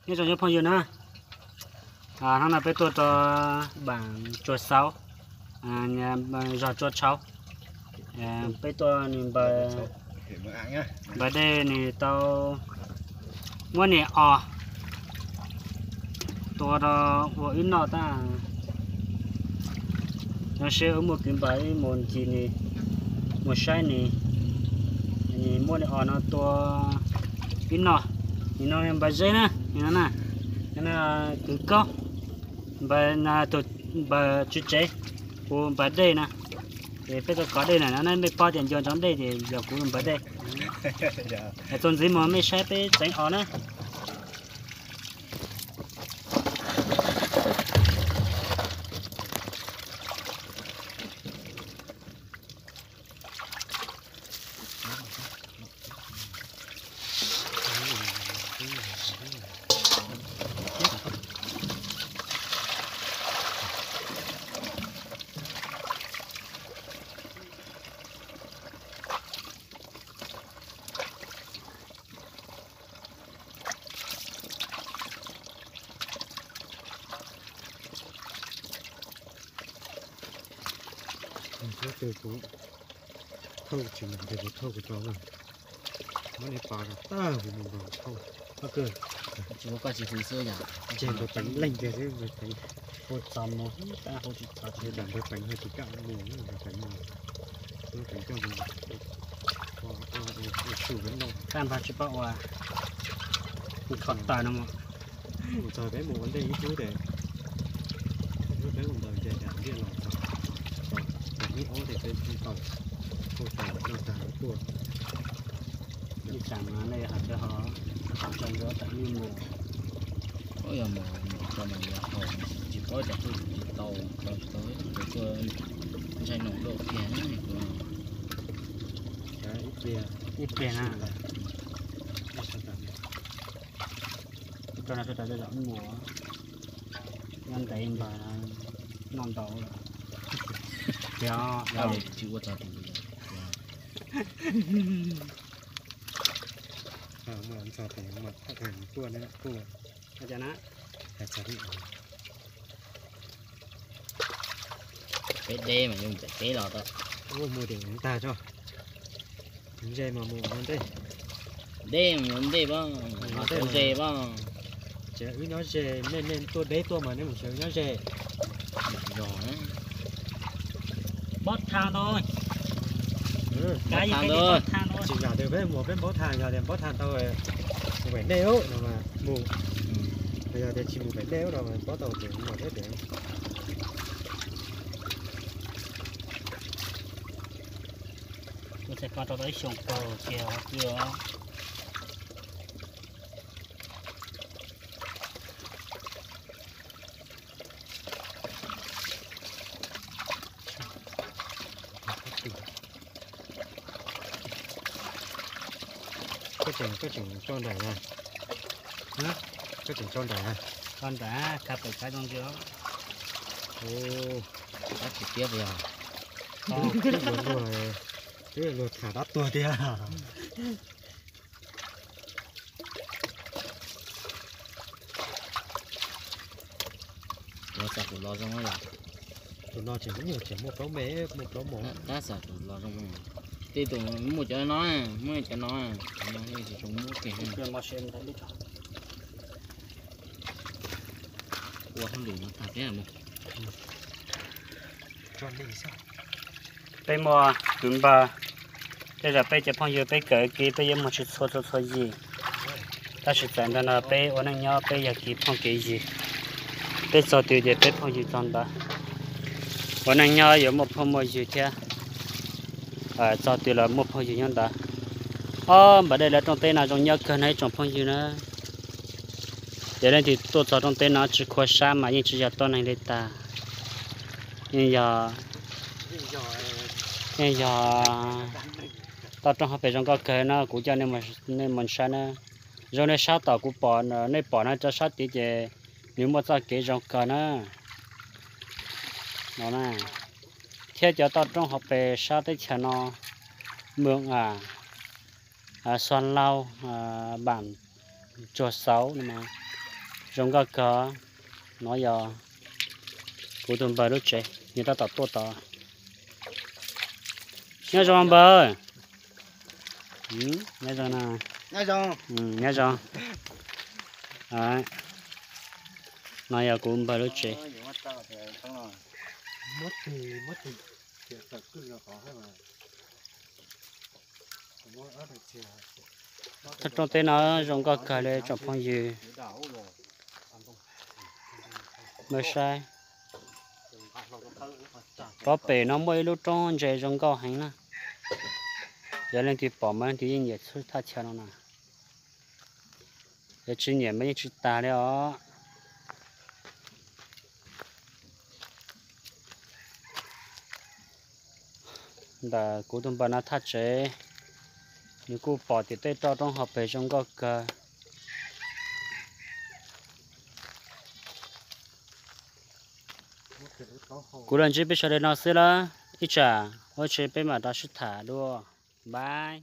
Nyob zoo phooj ywg na, hnub no peb tuaj rau Baam Tsua Xauv, zos Tsua Tshauv. Peb tuaj nws npawg dej nws tau muab niag os tua rau ua wb noj tag. Zoo siab wb muaj kwv npawg wb mus ncig nws, mus saib nws, nws muab niag os no tua wb noj. Nws no npawg Zeb na, nws no na, kwv Kaub, npawg, npawg tswv tsev, kuv npawg dej na. Es peb tuaj kov dej na, nej pom tias ncua ntsoov dej ces yog kuv npawg dej. Txuas ntxiv mus mej saib peb tseev os na. Kuv thauj tsis ntev kuv thauj kuv tso, muab neb pov tag kuv mus nkaus thauj. Koj, koj tsis hu xwb yom, ces nrog peev leej kiag xwb, peev hu txog mus, tab hu tsis txog ces nrog peev ho tsis kam mus, nrog peev mus, nrog peev coj mus, ua ua ua su no, tab npag tsis paub ua, kho taws no mus. Mus txog peb mus ua ntej ib hnub ces, hnub peb mus ntaus ces yam ntiaj los txog, ces hnub ob ces peb tsis tau, hu tau noj tag tuaj. Ib tsam no nej ho tsis ho, ho tso ntsuab tawm ib mus. Yog mus mus tso mas yog haus, tsis paub cas tuaj tsis tau, tso tsis tau, tuaj ntshai noom luaj kiag. Ib pliag na, ib pliag na, ib pliag na, mus nyob ntev npag noj ntau lawm. Tsis ua txog tus, mus txog tes mas tuaj ne, tuaj. Peb deb mas yog pem teb los tau. Ua mus tim tag tso. Ze mas mus ua ntej. Deb mas ua ntej pab, mus ze pab. Ces wb nyob ze, nej nej tuaj deb tuaj mas nej mus xyuas wb nyob ze. Zos na. Npaub tha ntau. Tsis yog tias peb mus peb npaub tha, yog tias npaub tha ntau, mus pem dej no mas mus. Yog tias tsis mus pem dej no mas npaub tau tias mus pem dej. Ua txhais ko rau tau ib xyoos kawg kiag os. Koj tseem, koj tseem tso nraim na. Koj tseem tso nraim na. Tso nraim, kha pem kha zoo ntsis. Tab tsis tiab yog. Twb luag tham dab tuag tiag. Lov xav kuv los zoo yom. Tus no tseem ib nyuag tseem muaj plaub me, muaj plaub mos. Tab xav kuv los zoo. Tej tus muaj cov no, muaj cov no, cov no tsis zoo muab kiag. Ua hauj lwm no tag thiab mus. Peb muaj kwv npawg, tej zaum peb cov phooj ywg peb kawm kiv peb yuav muaj tsis txhua txhua txhua yim. Tab sis txawm ntawd no peb ua neej nyob peb yog kiv phooj kiv ywg. Peb txog twg ces peb phooj ywg txog ntawd. Ua neej nyob yuav muaj phooj muaj ywg thiab. Txog twg los muaj phooj ywg nyob ntawd. Ob npawg dej lawv rooj teb no zoo nyob kawg no ib tsoom phooj ywg na. Ces leej twg tuaj txog rooj teb no tsis khuav sab mas yeej tsis yog tuab neeg li tag. Yeej yog, yeej yog toj roob hauv pes zoo nkauj kawg no, kuv coj nej mus saib na. Zoo nej sab tom kuv pom, nej pom no rau sab tid ces nws muaj txoj kev zoo kawg na. No na, thiab cov toj roob hauv pes sab teb chaws no, Mws Am, Xos Lau, Npam Tsuag Xauv no mas, Zoo nkauj kawg. No yog kuv tus npawg lub tsev, nws tab tom tuaj tod. Nyob zoo npawg. Nyob zoo. Nyob zoo. No yog kuv npawg lub tsev. Thaj roob teb no zoo nkauj kawg li tsoom phooj ywg. Maj saib, rov pem no muaj ib lub roob ntses zoo nkauj heev na. Yog leej twg pom mas leej twg yeej nyiam txhub thaj chaw no na. Yog tsis nyiam mas yeej tsis tas li os. Ntawm kuv tus npawg no thaj tsev, nws kuj pom tias tej roj roob hauv pes zoo nkauj kawg. Kuv los ntsib peb sawv daws li no xwb lawm, ib tsam ua tsev peb mam rov sib tham dua. Bye.